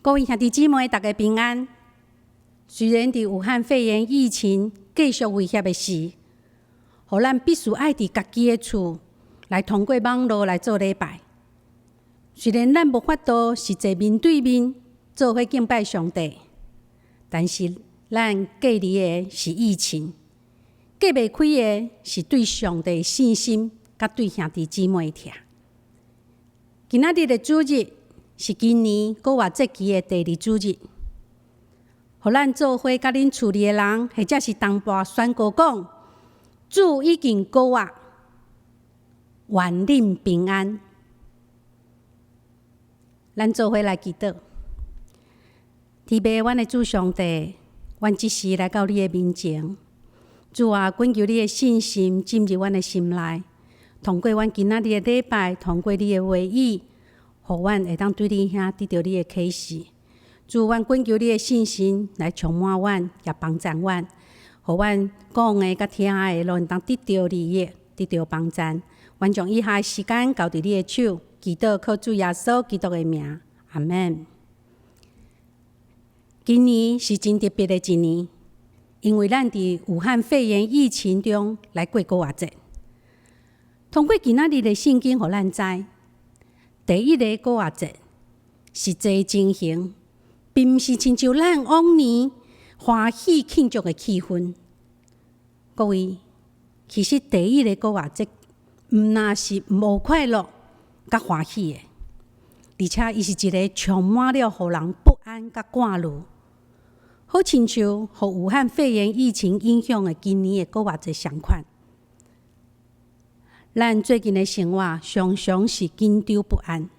各位兄弟姊妹，大家平安。雖然佇武漢肺炎疫情繼續威脅的時，予咱必須愛佇家己的厝來通過網路來做禮拜。雖然咱無法度實際面對面做伙敬拜上帝，但是咱隔離的是疫情，隔袂開的是對上帝的信心，佮對兄弟姊妹的疼。今仔日的主日是今年逾越節期的第二主日，予咱做伙佮恁厝裡的人，或者是同伴宣告講：主已經復活，願恁平安。咱做伙來祈禱，天父，阮的主上帝，阮這時來到你的面前，主啊，懇求你的信心進入阮的心內，通過阮今仔日的禮拜，通過你的話語，予阮會當對你遐得著你的啟示。主，阮懇求你的信心來充滿阮，也幫助阮，予阮講的佮聽的，攏會當得著利益，得著幫助。阮將以下的時間交佇你的手，祈禱靠主耶穌基督的名，阿們。今年是真特別的一年，因為咱佇武漢肺炎疫情中來過逾越節。通過今仔日的聖經，予咱知，第一个逾越節實際情形，並毋是親像咱往年歡喜慶祝的氣氛。各位，其實第一个逾越節毋但是無快樂佮歡喜的，而且伊是一个充滿了予人不安佮掛慮，好親像予武漢肺炎疫情影響的今年的逾越節相款。咱最近的生活常常是緊張不安，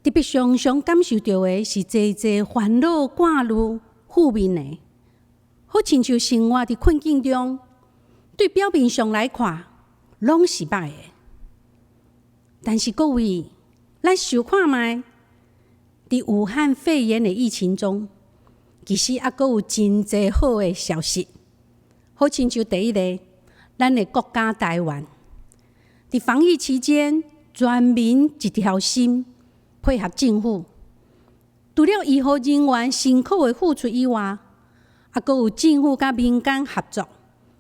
特別常常感受著的是濟濟煩惱、掛慮、負面的，好親像生活佇困境中，對表面上來看，攏是歹的。但是各位，咱想看覓，佇武漢肺炎的疫情中，其實猶閣有真濟好的消息。好親像第一个，咱的國家台灣，佇防疫期間，全民一條心配合政府，除了醫護人員辛苦的付出以外，猶閣有政府佮民間合作，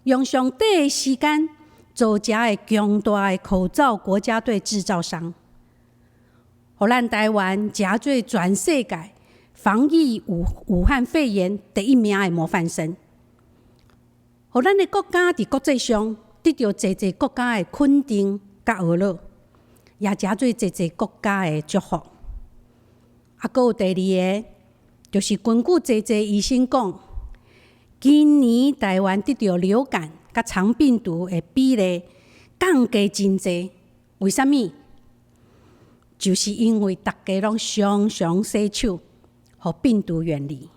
用上短的時間組成的強大的口罩國家隊製造商，予咱台灣成做全世界防疫武漢肺炎第一名的模範生，予咱的國家佇國際上得著濟濟國家的肯定佮呵咾，也成做濟濟國家的祝福。啊，閣有第二个，就是根據濟濟醫生講，今年台灣得著流感佮腸病毒的比例降低真濟。為啥物？就是因為逐家攏常常洗手，予病毒遠離。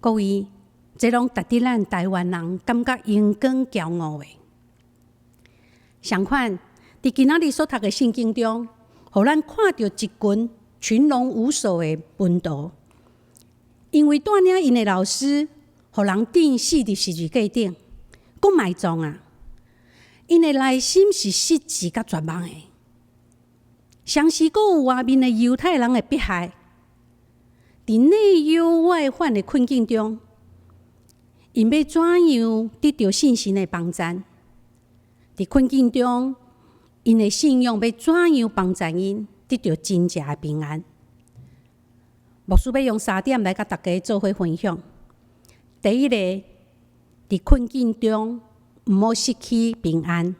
各位，這攏值得咱台灣人感覺榮光驕傲的。相款，佇今仔日所讀的聖經中，予咱看著一群群龍無首的門徒，因為帶領𪜶的老師，予人釘死佇十字架頂，閣埋葬啊！𪜶的內心是失志佮絕望的，同時閣有外面的猶太人的迫害，佇內憂外患的困境中，𪜶欲怎樣得著信心的幫助？佇困境中，𪜶的信仰欲怎樣幫助𪜶得著真正的平安？牧師欲用三點來佮大家做伙分享。第一个，佇困境中毋好失去平安。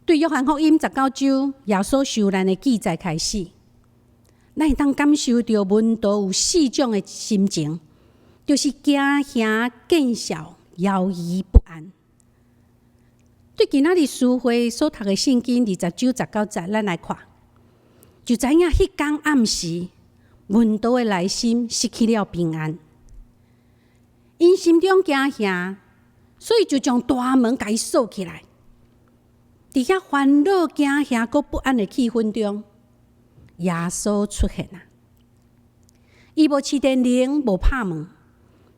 對約翰福音19章耶穌受難的記載開始，咱會當感受著門徒有四種的心情，就是驚嚇、見笑、猶疑、不安。對今仔日書會所讀的聖經20章19節，咱來看，就知影彼工暗時，門徒的內心失去了平安，𪜶心中驚嚇，所以就將大門共伊鎖起來。佇遐煩惱、驚嚇、閣不安的氣氛中，耶穌出現啊！伊無飼電鈴，無拍門，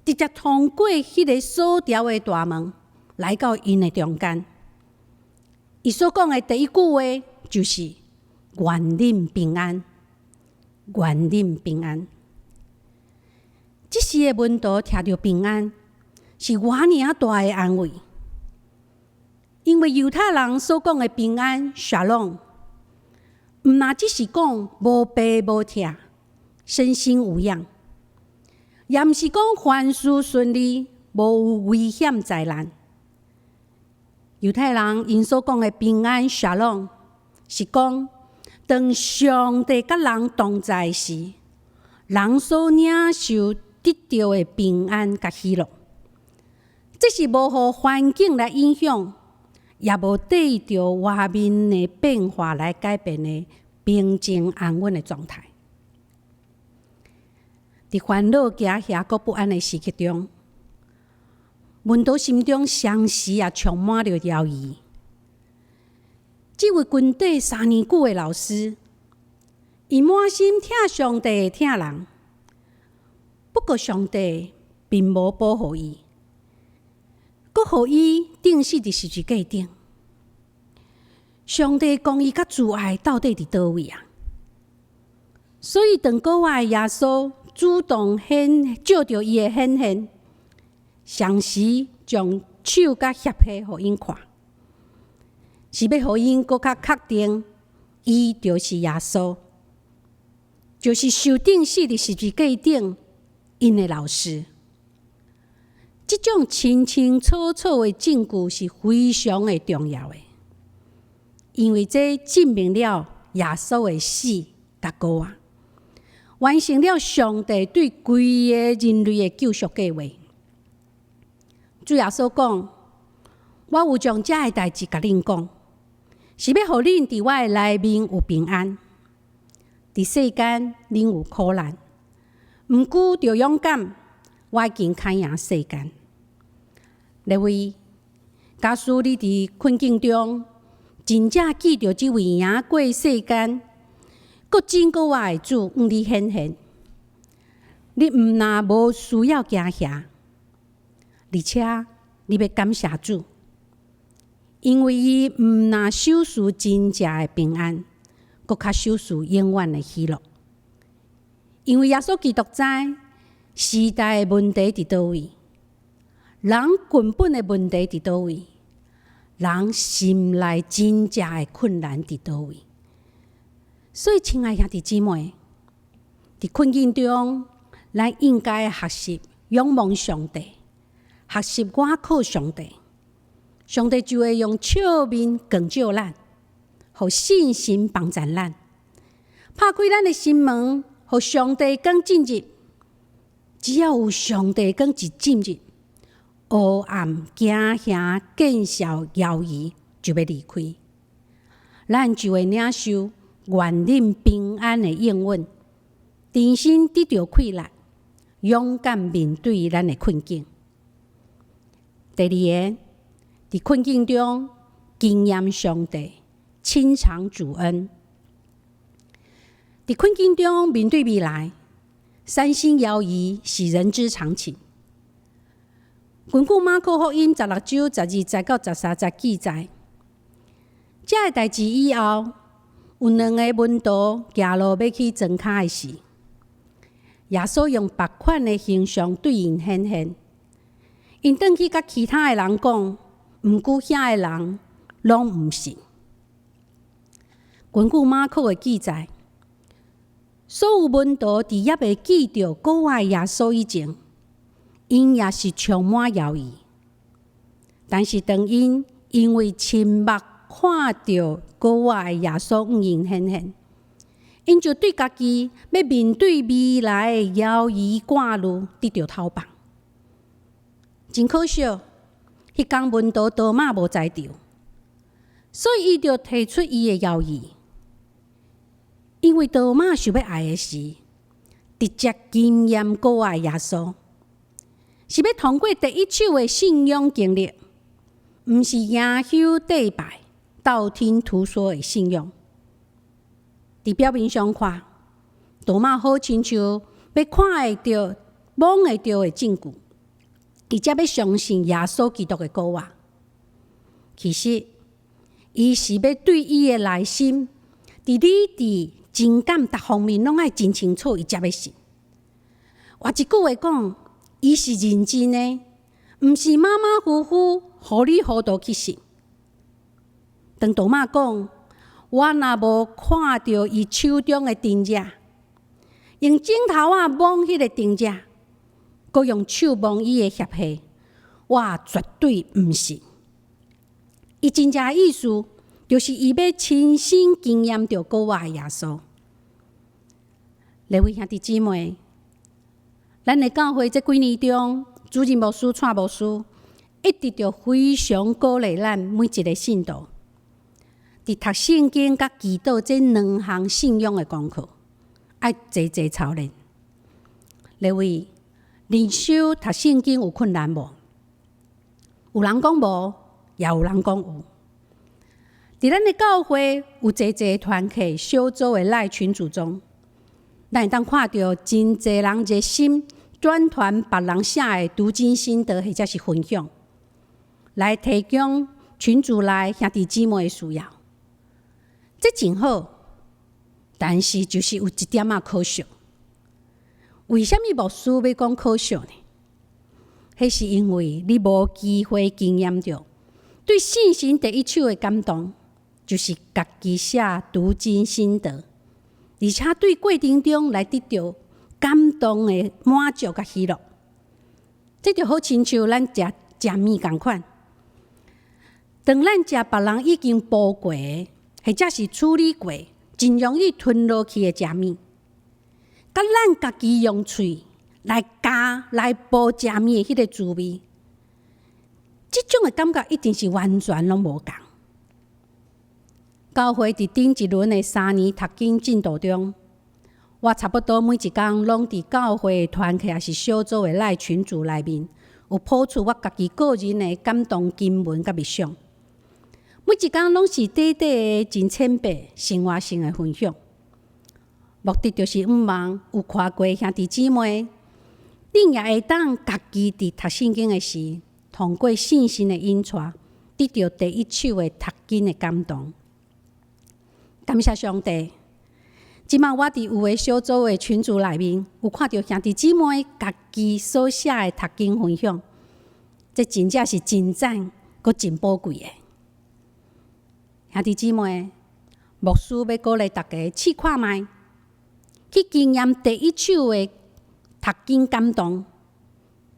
直接通過彼个鎖牢的大門，來到𪜶的中間。伊所講的第一句話就是：願恁平安。願恁平安。這時的門徒聽著平安，是偌爾仔大的安慰，因為猶太人所講的平安 Shalom，毋若只是講無病無疼，身心無恙，也毋是講凡事順利，無有危險災難。猶太人𪜶所講的平安 Shalom，是講當上帝佮人同在時，人所領受得著的平安佮喜樂。這是無予環境來影響，也無綴著外面的變化來改變的平靜安穩的狀態。佇煩惱、驚嚇、閣不安的時刻中，門徒心中常時也充滿著猶疑。這位跟綴3年久的老師，伊滿心疼上帝疼人，不過上帝並無保護伊，閣予伊釘死佇十字架頂。上帝公義佮慈愛到底佇佗位啊？所以當古活的耶穌主動顯借著伊的顯現，同時將手佮脅皮予𪜶看，是欲予𪜶閣較確定，伊就是耶穌，就是受釘死佇十字架頂𪜶的老師。這種清清楚楚的證據是非常的重要的，因為這證明了耶穌的死佮復活，完成了上帝對規個人類的救贖計劃。主耶穌講：我有將這个代誌共恁講，是欲予恁佇我的內面有平安。佇世間恁有苦難，毋過著勇敢，我已經較贏世間。列位，假使你佇困境中，真正記著這位贏過世間、閣真閣活的主向你顯現，你毋但無需要驚嚇，而且你欲感謝主，因為伊毋但賞賜真正的平安，閣較賞賜永遠的喜樂。因為耶穌基督知時代的問題佇佗位，人根本的問題佇佗位，人心內真正的困難佇佗位。所以，親愛兄弟姊妹，佇困境中，咱應該學習仰望上帝，學習倚靠上帝，上帝就會用笑面光照咱，予信心幫助咱，拍開咱的心門，予上帝光進入。只要有上帝光一進入，黑暗、驚嚇、見笑、猶疑就欲離開，咱就會領受願恁平安的應允，重新得著氣力，勇敢面對咱的困境。第二个，佇困境中經驗上帝，親嘗主恩。佇困境中面對未來，產生猶疑是人之常情。根據馬可福音16章12節到13節記載，這个代誌以後，有兩个門徒行路欲去莊跤的時，耶穌用別款的形象對𪜶顯現。𪜶轉去佮其他的人講，毋過遐个人攏毋信。根據馬可的記載，所有門徒佇猶未見著復活耶穌以前，𪜶也是充滿猶疑。但是當𪜶因為親目看著復活的耶穌向𪜶顯現，𪜶就對家己欲面對未來的猶疑掛慮得著透放。真可惜，彼工門徒多馬無在場，所以伊就提出伊的猶疑。因為多馬想欲愛的是直接經驗復活的耶穌，是欲通過第一手的信仰經歷，毋是營修綴拜、道聽途說的信仰。佇表面上看，多馬好親像欲看會著、摸會著的證據，伊才欲相信耶穌基督的復活。其實，伊是欲對伊的內心，佇理智情感逐方面攏愛真清楚，伊才欲信。換一句話講，伊是認真的，毋是馬馬虎虎、糊裡糊塗去信。當多馬講，我若無看著伊手中的釘跡，用指頭仔摸彼个釘跡，閣用手摸伊的脅下，我絕對毋信。伊真正的意思，就是伊欲親身經驗著復活的耶穌。各位兄弟姊妹，咱的教會這幾年中，主任牧師、蔡牧師一直著非常鼓勵咱每一个信徒，佇讀聖經佮祈禱這兩項信仰的功課，愛齊齊操練。各位，靈修讀聖經有困難無？有人講無，也有人講有。佇咱的教會有濟濟團契小組的 LINE 群組中，咱會當看著真濟人熱心轉傳別人寫的讀經心得或者是分享，來提供群組內兄弟姊妹的需要。這真好，但是就是有一點仔可惜。為啥物牧師欲講可惜呢？彼是因為你無機會經驗著對聖神第一手的感動，就是家己寫讀經心得，而且對過程中來得著感動的滿足佮喜樂。這就好親像咱食食麵仝款，當咱食別人已經剝過，或者是處理過，真容易吞落去的食物，佮咱家己用喙來咬來剝食物的彼个滋味，這種的感覺一定是完全攏無仝。教會佇頂一輪的3年讀經進度中，我差不多每一工攏佇教會團契抑是小組的 LINE 群組內面，有鋪出我家己個人的感動經文佮默想。每一工攏是短短的、真淺白、生活性的分享，目的就是向望有看過兄弟姊妹，恁也會當家己佇讀聖經的時，通過聖神的引帶，得著第一手的讀經的感動。感謝上帝，這馬我佇有的小組的群組內面，有看著兄弟姊妹家己所寫的讀經分享，這真正是真讚，閣真寶貴的。兄弟姊妹，牧師欲鼓勵大家試看覓，去經驗第一手的讀經感動，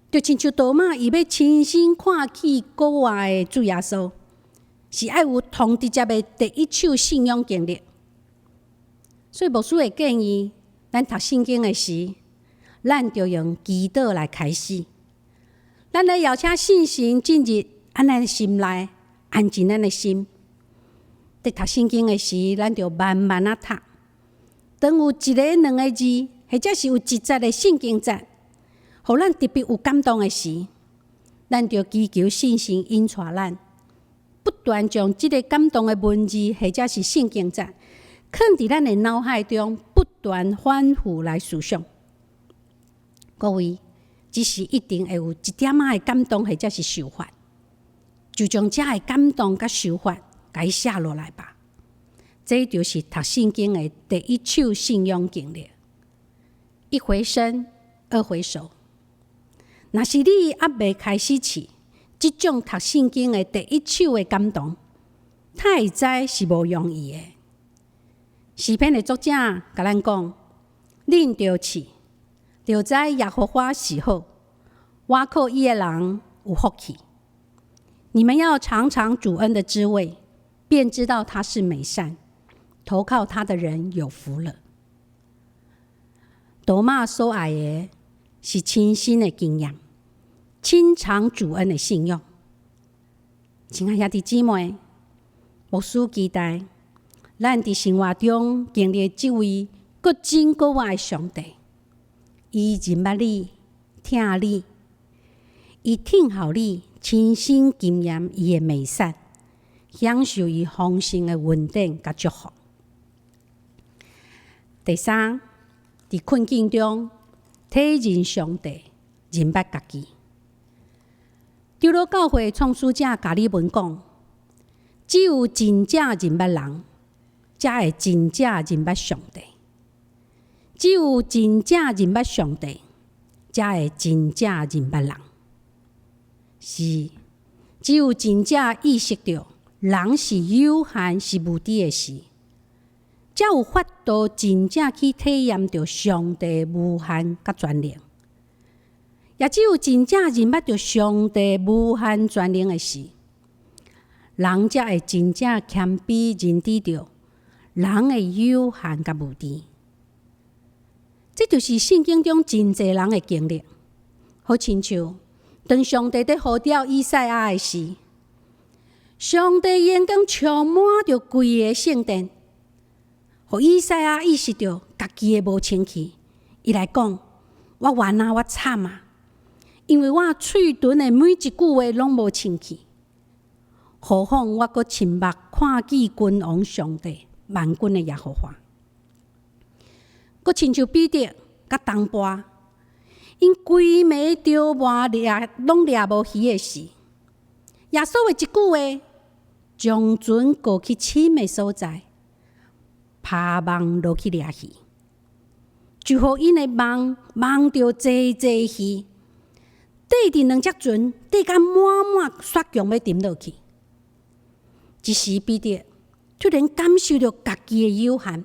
就親像多馬伊欲親身看見復活的主耶穌，是愛有同直接的第一手信仰經歷。所以牧師會建議，咱讀聖經的時，咱就用祈禱來開始。咱來邀請聖神進入咱的心內，安靜咱的心。佇讀聖經的時，咱就慢慢仔讀。當有一个、兩个字，或者是有一節的聖經節，予咱特別有感動的時，咱就祈求聖神引帶咱，不斷將這个感動的文字或者是聖經節，囥佇咱的腦海中，不斷反覆來思想。各位，這時一定會有一點仔的感動或者是想法，就將這个感動佮想法，共伊寫落來吧。這就是讀聖經的第一手信仰經歷。一回生，二回熟。若是你猶未開始試這種讀聖經的第一手的感動，他會知是無容易的。詩篇的作者共咱講：恁著試，就知耶和華是好，倚靠伊的人有福氣。你們要嘗嘗主恩的滋味，便知道他是美善，投靠他的人有福了。多馬所愛的是親身的經驗，親嘗主恩的信仰。親愛兄弟姊妹，牧師期待咱佇生活中經歷這位閣真閣活的上帝，伊認捌你，疼你，伊聽候你親身經驗伊的美善，享受伊豐盛的恩典佮祝福。第三，佇困境中體認上帝，認捌家己。長老教會創始者加爾文講：只有真正認捌人，才會真正認捌上帝。只有真正認捌上帝，才會真正認捌人。是，只有真正意識著人是有限、是無知的時，才有法度真正去體驗著上帝無限佮全能。也只有真正認捌著上帝無限全能的時，人才會真正謙卑認知著人的有限佮無知。這就是聖經中真濟人的經歷，好親像當上帝佇呼召以賽亞的時，上帝榮光充滿著規个聖殿，予以賽亞意識著家己的無清氣，伊來講：我冤啊，我慘啊！因為我喙唇的每一句話攏無清氣，何況我閣親目看見君王上帝萬軍的耶和華。閣親像彼得佮同伴，𪜶規暝著網掠攏掠無魚的時，耶穌的一句話，將船過去深的所在，拋網落去掠魚，就予𪜶的網網著濟濟魚，綴佇兩隻船，綴甲滿滿，煞強欲沉落去。這時彼得突然感受著家己的有限，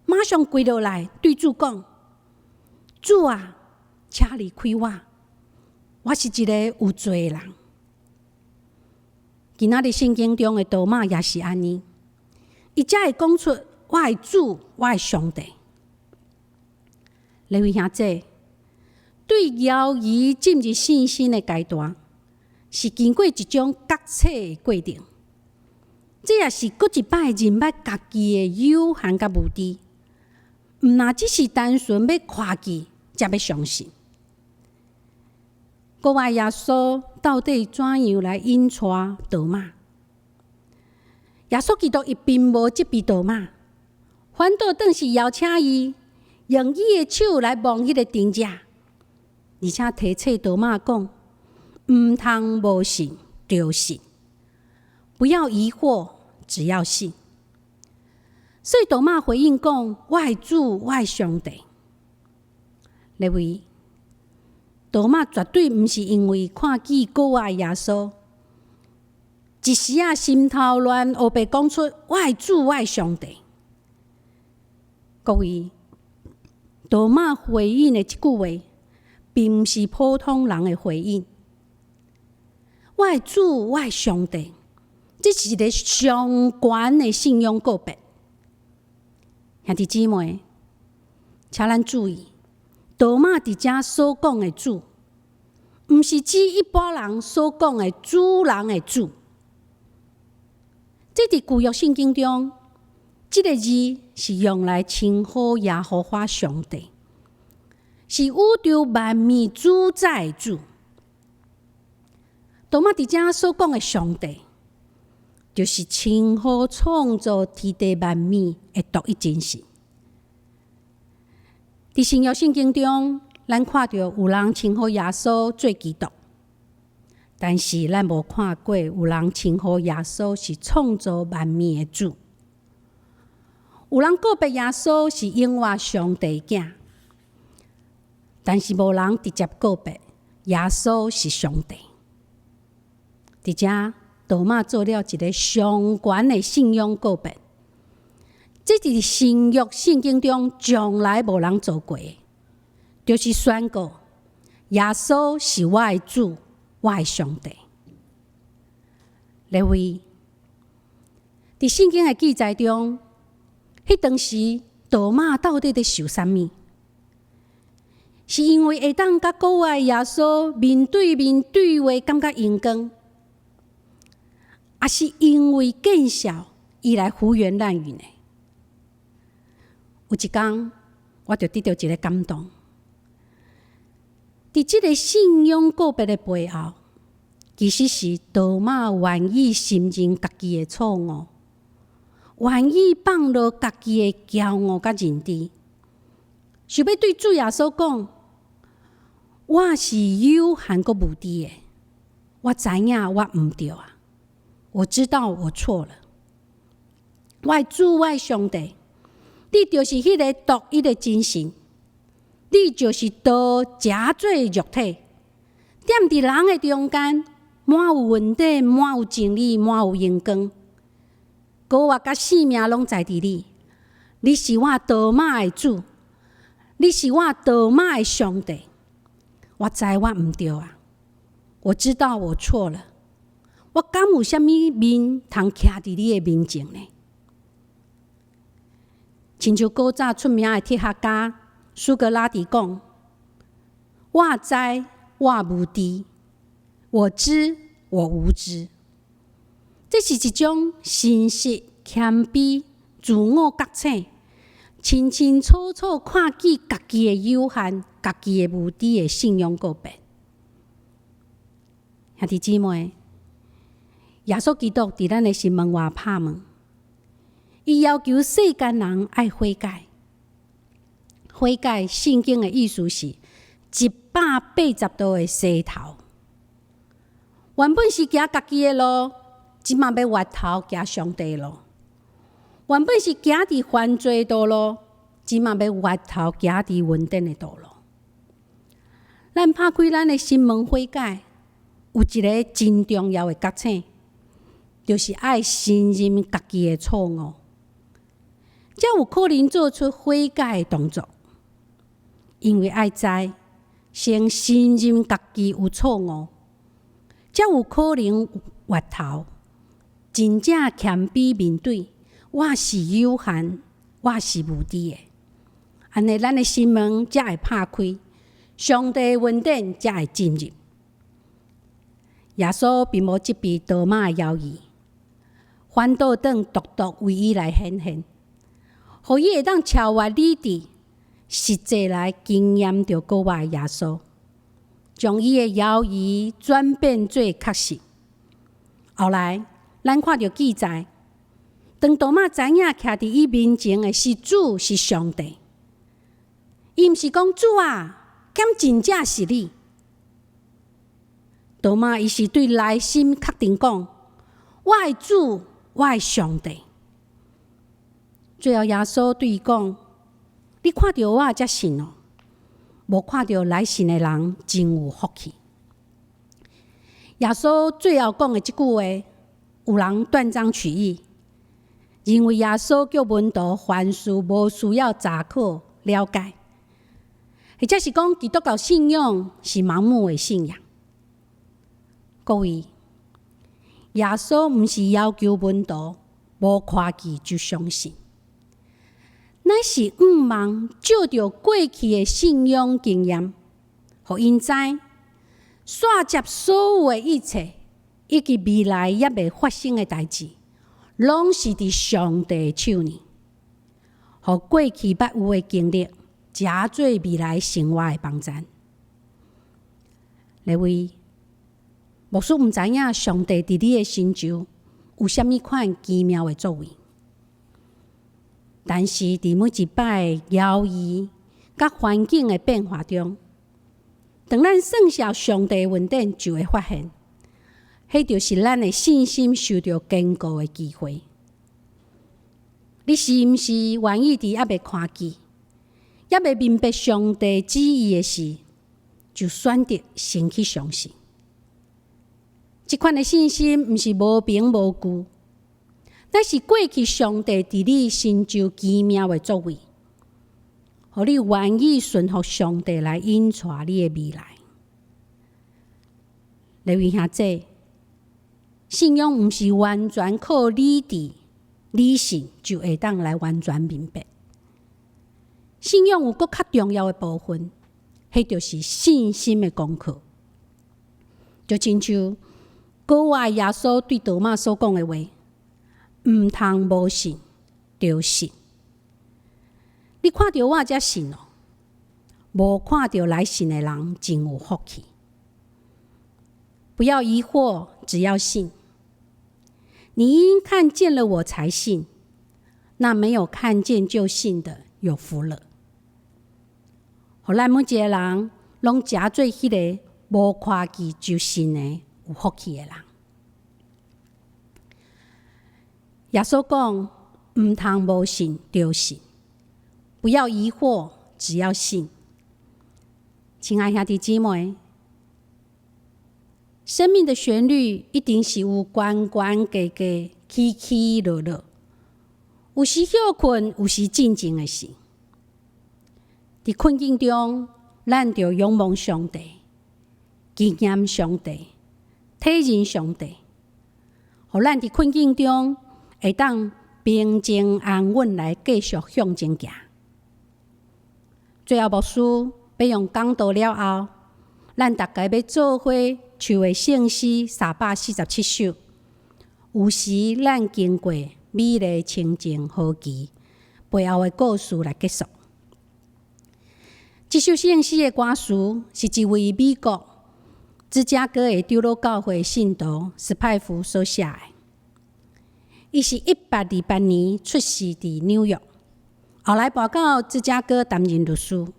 馬上跪落來對主講：主啊，請離開我，我是一個有罪的人。今仔日聖經中的多馬也是按呢，伊才會講出我的主，我的上帝。各位兄弟，對猶疑進入信心的階段，是經過一種覺醒的過程。這也是閣一擺認捌家己的有限佮無知，毋若只是單純欲看見，才欲相信。國外耶穌到底怎樣來引帶多馬？耶穌基督伊並無責備多馬，反倒轉是邀請伊用伊的手來摸彼个釘子，而且提醒多馬講：毋通無信，著信，不要疑惑，只要信。所以多馬回應講：我的主，我的上帝。各位，多馬絕對毋是因為看見閣活耶穌，一時仔心頭亂，烏白講出我的主，我的上帝。各位，多馬回應的這句話，並毋是普通人的回應。我的主，我的上帝，這是一个上懸的信仰告白。兄弟姊妹，請咱注意，多馬佇遮所講的主，毋是指一般人所講的主人的主。這佇舊約聖經中，這个字是用來稱呼耶和華上帝，是宇宙萬物主宰的主。多馬佇遮所講的上帝，就是稱呼創造天地萬物的獨一真神。佇新約聖經中，咱看著有人稱呼耶穌做基督，但是咱無看過有人稱呼耶穌是創造萬物的主。有人告白耶穌是永活上帝的囝，但是無人直接告白耶穌是上帝。佇遮，多馬做了一个上懸的信仰告白，這佇新約聖經中從來無人做過的，就是宣告耶穌是我的主，我的上帝。各位，佇聖經的記載中，彼當時多馬到底佇想啥物？是因為會當佮閣活耶穌面對面對話，感覺榮光，抑是因為見笑伊來胡言亂語呢？有一工，我就得著一个感動。佇這个信仰告白的背後，其實是多馬願意承認家己的錯誤，願意放落家己的驕傲佮認知，想欲對主耶穌講：我是有限閣無知的，我知影我毋對啊，我知道我錯了，我的主，我的上帝，你就是彼个獨一的真神，你就是道成做肉體，踮佇人的中間，滿有恩典，滿有真理，滿有榮光，復活佮生命攏在佇你。你是我多馬的主，你是我多馬的上帝。我知我毋對啊，我知道我錯了。我敢有啥物面通徛佇你的面前呢？親像古早出名的哲學家蘇格拉底講：我知我無知，我知我無知。這是一種誠實、謙卑、自我覺醒，清清楚楚看見家己的有限、家己的無知的信仰告白。兄弟姊妹，耶穌基督佇咱的心門外拍門，伊要求世間人愛悔改。悔改，聖經的意思是180度的洗頭。原本是行家己的路，這馬欲回頭行上帝路。原本是行佇犯罪道路，這馬欲回頭行佇恩典的道路。咱拍開咱的心門悔改，有一个真重要的覺醒，就是愛承認家己的錯誤，才有可能做出悔改的動作。因為愛知，先承認家己有錯誤，才有可能回頭，真正謙卑面對，我是有限，我是無知的。按呢，咱的心門才會拍開，上帝的恩典才會進入。耶穌並無責備多馬的猶豫，反倒轉獨獨為伊來顯現，予伊會當超越理智，實際來經驗著復活的耶穌，將伊的猶豫轉變做確信。後來，咱看著記載，當多馬知影徛佇伊面前的是主，是上帝，伊毋是講主啊，敢真正是你？多馬伊是對內心確定講：我的主，我的上帝。最後耶穌對伊講：你看著我才信哦，無看著來信的人真有福氣。耶穌最後講的這句話，有人斷章取義，認為耶穌叫門徒凡事無需要查考了解，或者是講基督教信仰是盲目的信仰。各位，耶穌毋是要求門徒無看見就相信，乃是向望借著過去的信仰經驗，予𪜶知，煞接所有的一切，以及未來猶未發生的代誌，攏是佇上帝手裡。予過去捌有的經歷，成做未來生活的幫贊。各位，牧師毋知影上帝佇你的身上有啥物款奇妙的作為，但是佇每一擺猶豫佮環境的變化中，當咱算數上帝的恩典，就會發現，彼就是咱的信心受著堅固的機會。你是毋是願意佇猶未看見、猶未明白上帝旨意的時，就選擇先去相信？這款的信心毋是無憑無據，乃是過去上帝佇你身上奇妙的作為，予你願意順服上帝來引帶你的未來。各位兄弟，信仰毋是完全靠理智、理性就會當來完全明白。信仰有閣較重要的部分，彼就是信心的功課。就親像閣活耶穌對多馬所講的話：毋通無信，著信。你看著我才信哦，無看著來信的人真有福氣。不要疑惑，只要信。你因看見了我才信，那沒有看見就信的有福了。予咱每一个人攏成做彼个無看見就信的有福氣的人。耶穌講：毋通無信，著信，不要疑惑，只要信。親愛兄弟姊妹，生命的旋律一定是有懸懸低低、起起落落，有時歇睏，有時進前的時。佇困境中，咱著仰望上帝，經驗上帝，體認上帝，予咱佇困境中會當平靜安穩來繼續向前行。最後，牧師欲用講道了後，咱逐家欲做伙唱的聖詩347首。有時咱經過美麗清靜河堤背後的故事來結束。這首聖詩的歌詞是一位美國芝加哥的長老教會信徒史派夫所寫的。伊是1828年出世佇紐約，後來搬到芝加哥擔任律師。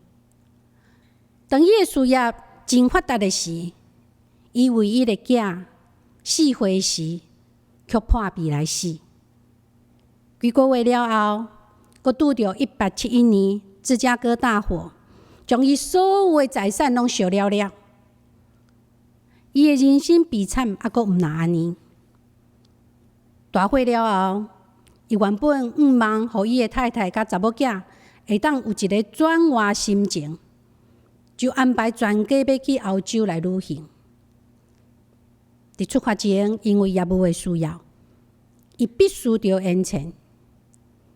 當伊的事業真發達的時，伊唯一的囝4歲時卻破病來死。幾個月了後，閣拄著1871年芝加哥大火，將伊所有的財產攏燒了了。伊的人生悲慘，猶閣毋但按呢。大火了後，伊原本向望予伊的太太佮查某囝會當有一个轉換心情，就安排全家欲去歐洲來旅行。佇出發前，因為業務的需要，伊必須著延前，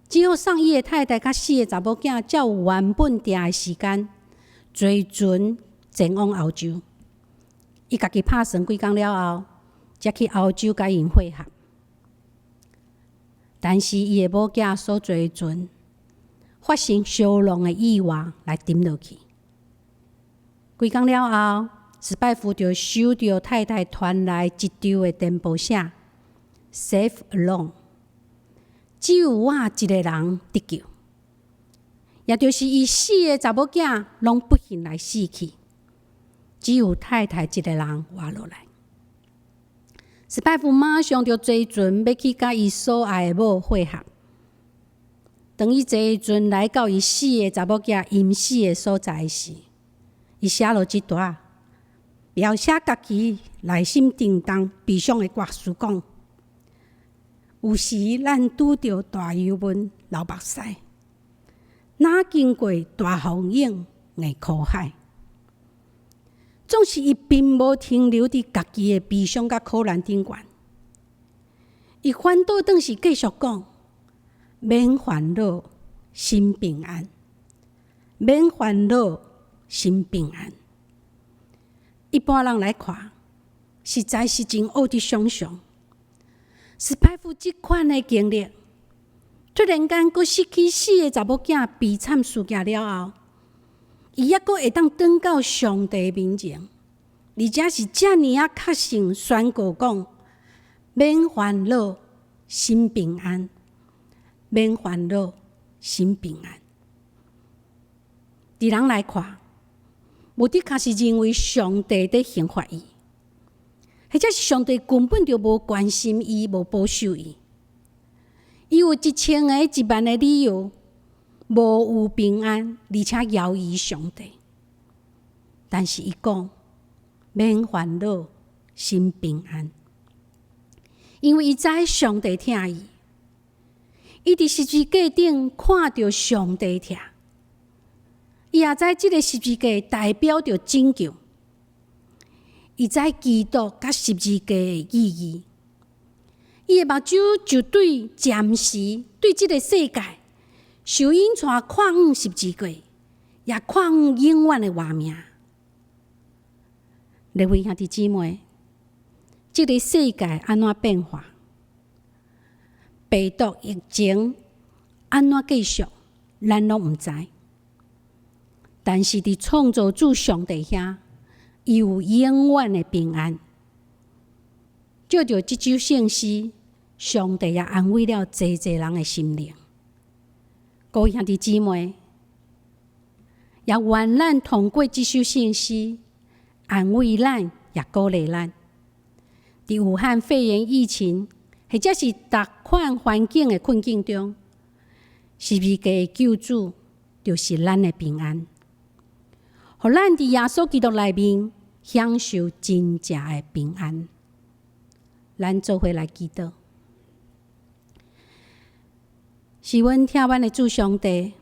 只好送伊的太太佮四个查某囝照原本訂的時間，坐船前往歐洲。伊家己拍算幾工了後，才去歐洲佮𪜶會合。但是伊的某囝所坐的船發生燒熔的意外來沉落去。幾工了後，史派夫就收著太太傳來一張的電報寫：Safe alone，只有我一个人得救，也就是伊四个查某囝攏不幸來死去，只有太太一个人活落來。史派夫馬上就坐船欲去佮伊所愛的某會合。當伊坐船來到伊四个查某囝淹死的所在時，伊寫落這段，描寫家己內心沉重悲傷的歌詞講：有時咱拄著大憂悶流目屎，若經過大風湧的苦海，總是伊並無停留佇家己的悲傷佮苦難頂懸，伊反倒轉是繼續講：免煩惱，心平安；免煩惱，心平安。一般人來看，實在是真烏得想像。史派夫這款的經歷，突然間閣失去四個查某囝悲慘事件了後，伊猶閣會當轉到上帝面前，而且是遮爾仔確信宣告講：免煩惱，心平安；免煩惱，心平安。佇人來看，無的確是認為上帝佇刑罰伊，或者是上帝根本就無關心伊，無保守伊。伊有一千个、一萬个理由，無有平安，而且猶疑上帝。但是伊講免煩惱，心平安，因為伊知上帝疼伊。伊佇十字架頂看著上帝疼，伊也知這个十字架代表著拯救。伊知基督佮十字架的意義。伊的目睭就對暫時對這个世界受引帶看遠十字架，也看遠永遠的活命。各位兄弟姊妹，這个世界按怎變化？病毒疫情按怎繼續？咱攏毋知。但是佇創造主上帝遐，伊有永遠的平安。藉著這首聖詩，上帝也安慰了濟濟人的心靈。各位兄弟姊妹，也願咱通過這首聖詩安慰咱，也鼓勵咱。佇武漢肺炎疫情，或者是逐款環境的困境中，十字架的救主就是咱的平安，予咱佇耶穌基督內面享受真正的平安。咱做伙來祈禱，是阮疼阮的主上帝，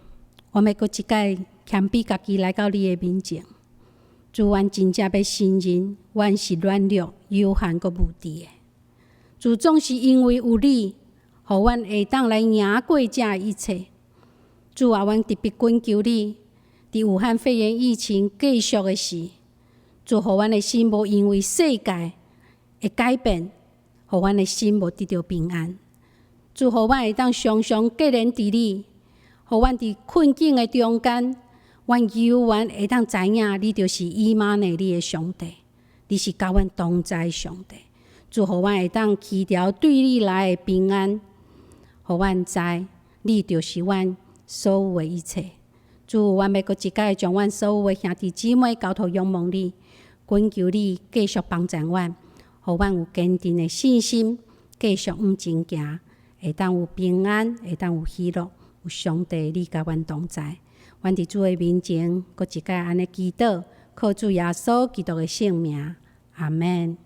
我欲閣一擺謙卑家己來到你的面前。主，阮真正欲承認，阮是軟弱、有限、閣無知的。主總是因為有你，予阮會當來贏過這一切。主啊，阮特別懇求你，佇武漢肺炎疫情繼續的時，主予阮的心無因為世界的改變，予阮的心無得著平安。主予阮會當常常結連佇你，予阮佇困境的中間，阮猶原會當知影你就是以馬內利的上帝，你是佮阮同在的上帝。主予阮會當持牢對你來的平安，予阮知你就是阮所有的一切。主，阮欲閣一擺將阮所有的兄弟姊妹交託仰望你，懇求你繼續幫助阮，予阮有堅定的信心，繼續向前行，會當有平安，會當有喜樂，有上帝你佮阮同在。阮佇主的面前，閣一擺按呢祈禱，靠主耶穌基督的聖名，阿們。